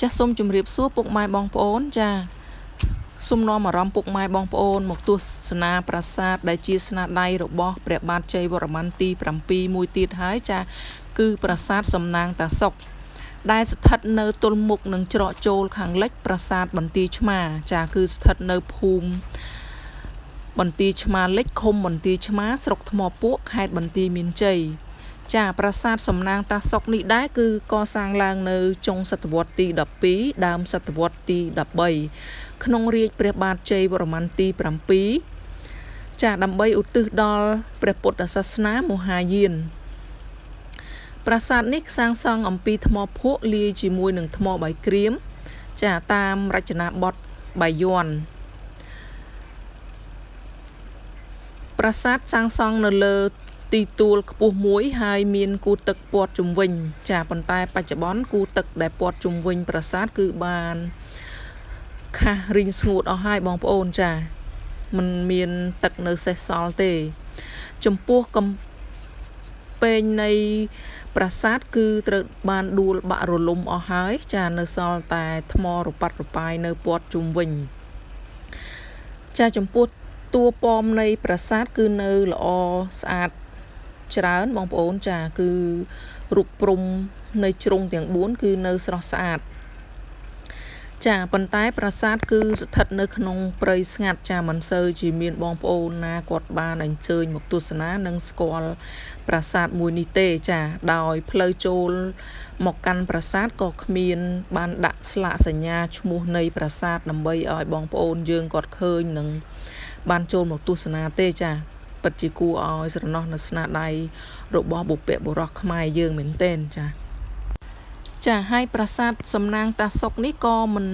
ចាសសូមជម្រាបសួរពុកម៉ែបងប្អូនចាសូមនាំអារម្មណ៍ពុកម៉ែបងប្អូនមកទស្សនាប្រាសាទដែលជាស្នាដៃរបស់ព្រះបាទជ័យវរ្ម័នទី7មួយទៀតហើយចាគឺប្រាសាទសំណាងតាសុកដែលស្ថិតនៅទល់មុខនឹងច្រកចូលខាងលិចប្រាសាទបន្ទាយឆ្មាចាគឺស្ថិតនៅភូមិបន្ទាយឆ្មាលិចឃុំបន្ទាយឆ្មាស្រុកថ្មពួកខេត្តបន្ទាយមានជ័យចាប្រាសាទសំណាងតាសុកនេះដែរគឺកសាងឡើងនៅចុងសតវត្សទី12ដើមសតវត្សទី13ក្នុងរាជ្យព្រះបាទជ័យវរ្ម័នទី7ចាដើម្បីឧទ្ទិសដល់ព្រះពុទ្ធសាសនាមហាយានប្រាសាទនេះសាងសង់អំពីថ្មភក់លាយជាមួយនឹងថ្មបាយក្រៀមចាតាមរចនាបថបាយ័នប្រាសាទសាងសង់នៅលើទីទួលខ្ពស់មួយហើយមានគូទឹកព័ទ្ធជុំវិញចាប៉ុន្តែបច្ចុប្បន្នគូទឹកដែលព័ទ្ធជុំវិញប្រាសាទគឺបានខះរីងស្ងួតអស់ហើយបងប្អូនចាมันមានទឹកនៅសេសសល់ទេចំពោះកំពែងនៃប្រាសាទគឺត្រូវបានដួលបាក់រលំអស់ហើយចានៅសល់តែថ្មរប៉ាត់រប៉ាយនៅព័ទ្ធជុំវិញចាចំពោះតួប៉មនៃប្រាសាទគឺនៅល្អស្អាតច្រើនបងប្អូនចាគឺរូបព្រំនៃជ្រុងទាំង4គឺនៅស្រស់ស្អាតចាប៉ុន្តែប្រាសាទគឺស្ថិតនៅក្នុងព្រៃស្ងាត់ចាមិនសូវជាមានបងប្អូនណាគាត់បានអញ្ជើញមកទស្សនានិងស្គាល់ប្រាសាទមួយនេះទេចាដោយផ្លូវចូលមកកាន់ប្រាសាទក៏គ្មានបានដាក់ស្លាកសញ្ញាឈ្មោះនៃប្រាសាទដើម្បីឲ្យបងប្អូនយើងគាត់ឃើញនិងបានចូលមកទស្សនាទេចាពិតជាគួរឲ្យស្រណោះនៅស្នាដៃរបស់បុព្វបុរសខ្មែរយើងមែនទែនចាចាហើយប្រាសាទសំណាងតាសុកនេះក៏មិន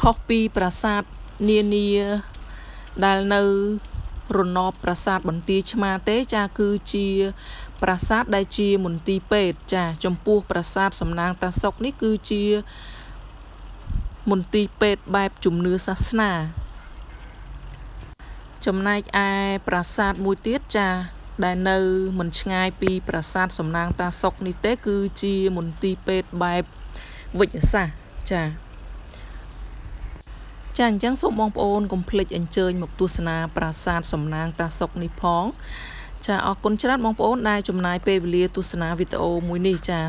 ខុសពីប្រាសាទនានាដែលនៅរណបប្រាសាទបន្ទាយឆ្មាទេចាគឺជាប្រាសាទដែលជាមន្ទីរពេទ្យចាចំពោះប្រាសាទសំណាងតាសុកនេះគឺជាមន្ទីរពេទ្យបែបជំនឿសាសនាចំណែកឯប្រាសាទមួយទៀតចាដែលនៅមិនឆ្ងាយពីប្រាសាទសំណាងតាសុកនេះទេគឺជាមន្ទីរពេទ្យបែបវិជ្ជសាស្ត្រចាចាអញ្ចឹងសូមបងប្អូនកុំភ្លេចអញ្ជើញមកទស្សនាប្រាសាទសំណាងតាសុកនេះផងចាអរគុណច្រើនបងប្អូនដែលចំណាយពេលវេលាទស្សនាវីដេអូមួយនេះចា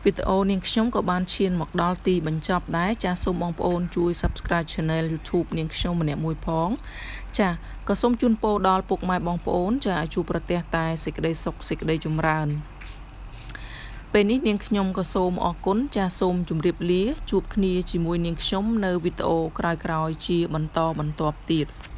វីដេអូនាងខ្ញុំក៏បានឈានមកដល់ទីបញ្ចប់ដែរចាសូមបងប្អូនជួយ Subscribe Channel YouTube នាងខ្ញុំម្នាក់មួយផងចាក៏សូមជូនពរដល់ពុកម៉ែបងប្អូនចាឲ្យជួបប្រទះតែសេចក្តីសុខសេចក្តីចម្រើនពេលនេះនាងខ្ញុំក៏សូមអរគុណចាសូមជម្រាបលាជួបគ្នាជាមួយនាងខ្ញុំនៅវីដេអូក្រោយៗជាបន្តបន្ទាប់ទៀត។